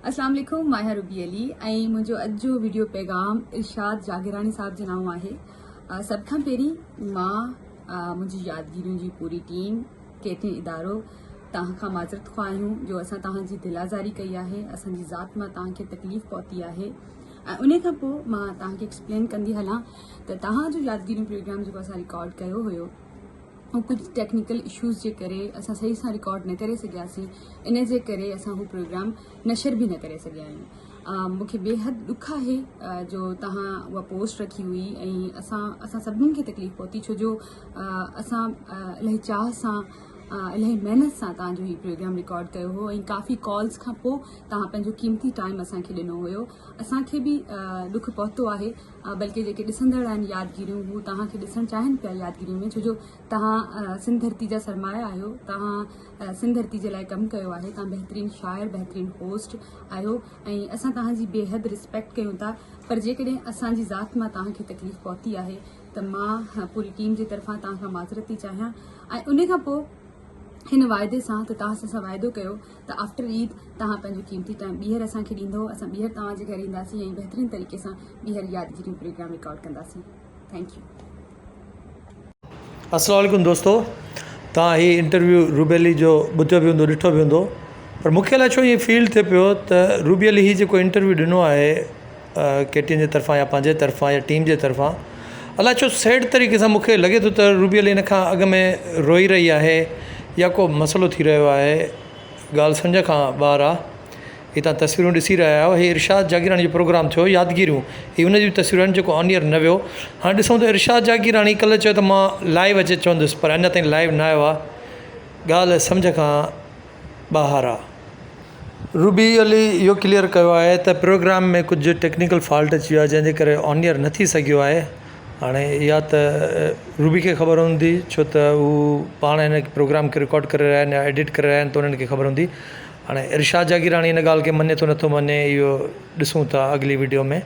اسلام عليڪم مان آهيان روبي علي ۽ منهنجو اڄ جو ويڊيو پيغام ارشاد جاگيراڻي صاحب جي نانء آهي. سڀ کان پهرين مان منهنجي يادگيريون جي پوري ٽيم ڪيٽين ادارو توهان کان معذرت خواهه آهيون جو اسان توهان جي دل آزاري ڪئي آهي، اسان جي ذات مان توهان کي تڪليف پهتي آهي ۽ ان کان پوء مان توهان کي ايڪسپلين ڪندي هلان ته توهان جو يادگيريون پروگرام جيڪو اسان رڪارڊ ڪيو هيو ۽ ڪجهه ٽيڪنيڪل اشوز جي ڪري اسان صحيح سان رڪارڊ نه ڪري سگهياسين ان جي ڪري اسان هو پروگرام نشر به نه ڪري سگهيا آهيون مون کي بيحد ڏک آهي جو توهان اها پوسٽ رکي هئي ۽ اسان اسان سڀني کي تڪليف پهتي ڇو جو اسان الاهي چاهه سان الاهي محنت سان توهان جو هي پروگرام رڪارڊ ڪيو هو ۽ ڪافي ڪالز کان پوء توهان پنهنجو قيمتي ٽائيم اسان کي ڏنو هيو اسان کي به ڏک پهتو آهي بلڪه جيڪي ڏسندڙ آهن يادگيريون هو توهان کي ڏسڻ چاهين پيا يادگيرين ۾ ڇو جو توهان سنڌ ڌرتي جا سرمايا آهيو توهان سنڌ ڌرتي جي لاء ڪم ڪيو آهي توهان بهترين شاعر بهترين هوسٽ آهيو ۽ اسان توهان جي بيحد رسپيڪٽ ڪيون ٿا پر جيڪڏهن اسان جي ذات مان توهان کي تڪليف پهتي آهي ته مان پوري ٽيم جي طرفان توهان کان معذرت ٿي چاهيان ۽ ان کان پوء هن واعدي سان ته توهان سان واعدو ڪيو ته آفٽر عيد توهان پنهنجو قيمتي ٽائيم ٻيهر اسان کي ڏيندو اسان ٻيهر توهان جي گهر اينداسين ۽ بهترين طريقي سان ٻيهر يادگيريون پروگرام رڪارڊ ڪنداسين thank you. السلام عليڪم دوستو توهان هي انٽرويو روبي علي جو ٻڌو به هوندو ڏٺو به هوندو پر مونکي الائي ڇو ائين فيل ٿئي پيو ته روبي علي هي جيڪو انٽرويو ڏنو آهي ڪي ٽي اين جي طرفان يا پنهنجي طرفان يا ٽيم جي طرفان الائي ڇو سيڊ طريقي سان مونکي لڳي ٿو ته روبي علي ان کان اڳ ۾ روئي رهي آهي يا ڪو مسئلو ٿي رهيو آهي ڳالهه سمجهه کان ٻاهر آ هي تان تصويرون ڏسي رهيا آهيو هي ارشاد جاگيراڻي جو پروگرام ٿيو يادگيريون هي ان جون تصويرون آهن جيڪو آن ايئر نه ويو هاڻي ڏسون ته ارشاد جاگيراڻي ڪلهه چيو ته مان لائيو اچي چوندس پر اڃا تائين لائيو نه آيو آ ڳالهه سمجهه کان ٻاهر آ. روبي علي اهو ڪليئر ڪيو آهي ته پروگرام ۾ ڪجهه ٽيڪنيڪل فالٽ اچي ويو آهي جنهن جي ڪري آن ايئر نه ٿي سگهيو آهي هاڻي اها ته روبي کي خبر هوندي ڇو ته هو پاڻ هن پروگرام کي رڪارڊ ڪري رهيا آهن يا ايڊٽ ڪري رهيا آهن ته انهن کي خبر هوندي هاڻي ارشاد جاگيراڻي ان ڳالهه کي مڃي ٿو نٿو مڃي اهو ڏسون ٿا اڳلي وڊيو ۾.